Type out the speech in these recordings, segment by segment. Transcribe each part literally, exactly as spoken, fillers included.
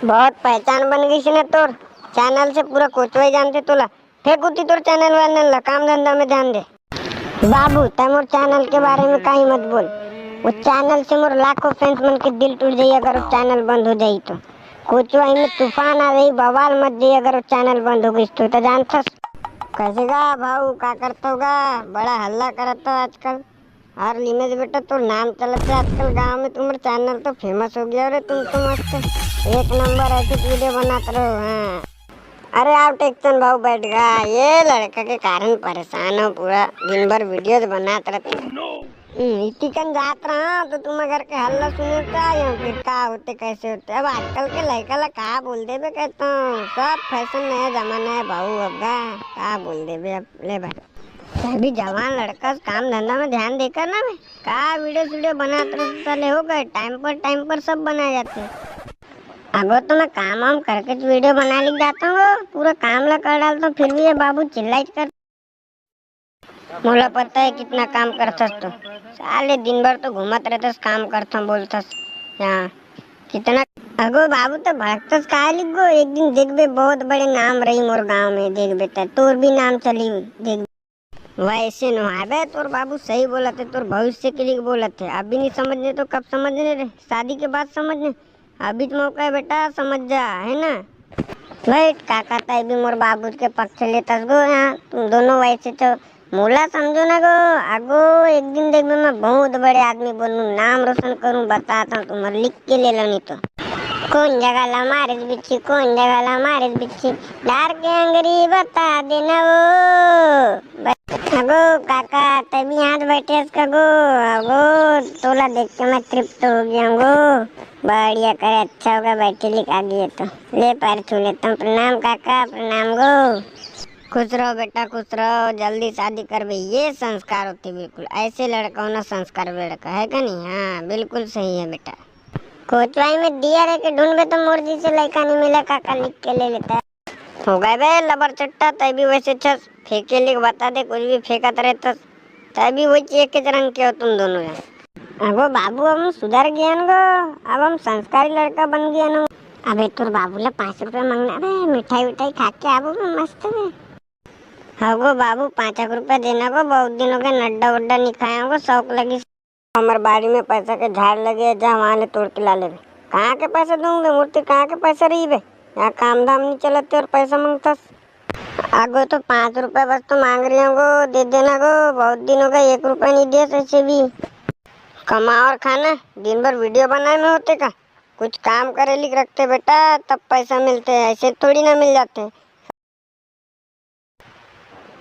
बहुत पहचान बन गई ना तोर। चैनल से पूरा कोचवा ही जानथे तोला। फेंक उती तोर चैनल वैनल ला, काम धंधा में ध्यान दे। बाबू, तै मोर चैनल के बारे में कहीं मत बोल। वो चैनल से मोर लाखों फैंस मन के दिल टूट जाई अगर वो चैनल बंद हो जाई तो। कोचवा में तूफान आ जाई, बवाल मच जाई अगर वो चैनल बंद हो गई तो। तो जानथस कैसे गा भाऊ, का करत हो गा? बड़ा हल्ला करत हो आजकल। और लिमेश बेटा, तो नाम चलत है आजकल गांव में, तुम्हारा चैनल तो फेमस हो गया रे। तुम तो मस्त एक नंबर ऐसी वीडियो बनाते रहो। हाँ, अरे आओ टेक्सन भाऊ, बैठ गा। ये लड़का के कारण परेशान हो पूरा, दिन भर वीडियो तो बनात रहते। हम्म, इतिकन जात रहा तो तुम अगर के हल्ला सुने तो आयो, फिर का होते, कैसे होते। अब आजकल के लड़का ला का बोल देबे कहता हूँ, सब फैशन नया जमाना है भाऊ। अब गा का बोल देबे अब, ले भाई। अभी जवान लड़का से काम धंधा में ध्यान देकर ना बे, का वीडियो वीडियो बनात रहते साले, हो गए टाइम पर, टाइम पर सब बनाए जाते। अगो तो मैं काम वाम करके वीडियो बना लिख जाता हूँ, पूरा काम ला कर डालता हूँ, फिर भी ये बाबू चिल्लाइत कर। मोला पता है कितना काम करथस तो। साले दिन भर तो घूमत रहथस, काम करथस बोलथस। यहाँ कितना। अगो बाबू, तो भड़कतस काहे लिख गो? एक दिन देखबे बहुत बड़े नाम रही मोर गांव में, देखबे त तोर भी नाम चली, देखबे। वैसे नो आबे, तोर बाबू सही बोलत है, तोर भविष्य के लिए बोलत है। अभी नहीं समझने तो कब समझने रे? शादी के बाद समझने। अभी तो मौका है बेटा, समझ जा, है ना? बैठ काका, तै भी मोर बाबू के पक्ष लेतस गो। यहाँ तुम दोनों वैसे तो मोला समझो ना गो। अगो एक दिन देखबे मैं बहुत बड़े आदमी बनूं, नाम रोशन करूं, बताता हूँ तुम्हारे, लिख के ले लो नहीं तो। कौन जगह ला मारिस बिच्छी, कौन जगह ला मारिस बिच्छी, डार के अंगरी बता देना वो। अगो काका, तभी हाथ बैठे इसका गो। अगो तोला देख के मैं तृप्त हो गया हूँ गो। बढ़िया करे, अच्छा होगा, बैठे लिख आ गए तो। ले पैर छू लेता हूँ। प्रणाम काका, प्रणाम गो। खुश रहो बेटा, खुश रहो, जल्दी शादी करबे, ये संस्कार होते बिल्कुल। ऐसे लड़का होना संस्कार लड़का है का नहीं? हाँ, बिल्कुल सही है बेटा। कोचवाई में दिया रह के ढूंढबे तो मोर जैसे लड़का नहीं मिला काका, लिख के ले लेता है। हो गए बे लबर चट्टा, तै भी वैसे छस, फेंके लिख बता दे, कुछ भी फेंकत रहतस। तै भी वही एक के रंग के हो तुम दोनों यार। अगो बाबू, अब हम सुधर गए गो, अब हम संस्कारी लड़का बन गए नो। अबे तोर बाबू ला पाँच रुपया मांगना बे, मिठाई उठाई खा के आबो बे मस्त बे। हाँ गो बाबू, पाँच एक रुपया देना गो, बहुत दिन हो गए नड्डा उड्डा नहीं खाया गो, शौक लगी। हमर बाड़ी में पैसा के झाड़ लगे, जा वहाँ ले तोड़ के ला लेबे। कहाँ के पैसा दूंगे मूर्ति, कहाँ के पैसा रही बे? यहाँ काम धाम नहीं चलते और पैसा मांगतस। अगो तो पाँच रुपया बस तो मांग रही हूँ गो, दे देना गो, बहुत दिन हो गए एक रुपया नहीं दिया सच्चे भी। कमा और खाना, दिन भर वीडियो बनाए में होते का? कुछ काम करे लिख रखते बेटा, तब पैसा मिलते हैं, ऐसे थोड़ी ना मिल जाते।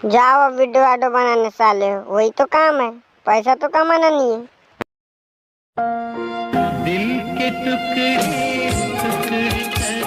जाओ अब वीडियो वाडियो बनाने साले, वही तो काम है, पैसा तो कमाना नहीं है। दिल के टुकड़े टुकड़े